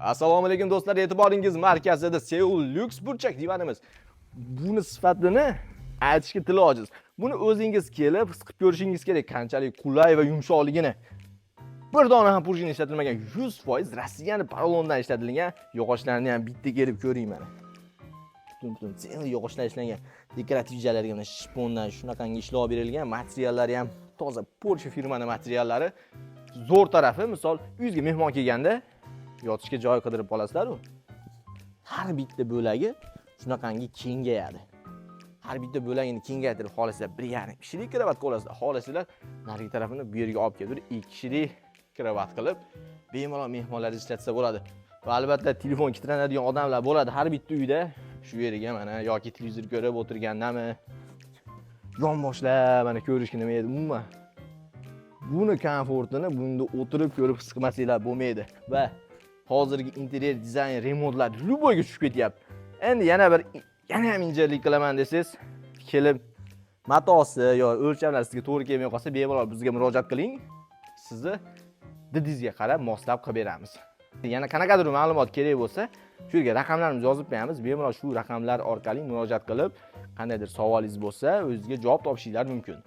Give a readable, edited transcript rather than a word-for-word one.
Assalomu alaykum, do'stlar, e'tiboringiz markazida Seul Lux burchak divanimiz. Buni sifatini aytishga til ojiz. Buni o'zingiz kelib his qilib ko'rishingiz kerak, qanchalik qulay va yumshoqligini. Bir dona ham пружина ishlatilmagan, 100% Rossiyani porolondan ishlatilgan. Yog'ochlarni ham bitta kelib ko'ring mana. Butun butun целый yog'ochlar ishlangan. Dekorativ joylarga mana shpondan shunaqangi ishlov berilgan, materiallari ham toza Porsche firmani materiallari. Zo'r tarafi, misol, uyingizga mehmon kelganda yotishga joy qidirib qolasizlar-u. Har bitta bo'lagi shunaqangi kengayadi. Har bitta bo'lagini kengaytirib, xohlasanglar 1,5 kishilik kravat qo'yasizlar, xohlasanglar narigi tarafini bu yerga olib kelib 2 kishilik kravat qilib bemalol mehmonlarni ishlatsa bo'ladi. Va albatta telefon titranadigan odamlar bo'ladi har bitta uyda. Shu yeriga mana yoki televizor ko'rib o'tirgandami, yonboshlab mana ko'rishga nima edi umuman. Buni komfortini bunda o'tirib ko'rib his qilmasanglar bo'lmaydi. Va hozirgi interyer dizayn remontlar любой ga tushib ketyapti. Endi yana bir yana ham injenerlik qilaman desangiz, kelib matosi yo o'lchamlar sizga to'g'ri kelmay qolsa, bemalol bizga murojaat qiling. Sizni didingizga qarab moslab qilib beramiz. Yana qanaqadir ma'lumot kerak bo'lsa, shu yerga raqamlarimizni yozib qo'yamiz. Bemalol shu raqamlar orqali murojaat qilib, qandaydir savolingiz bo'lsa, o'zizga javob topishinglar mumkin.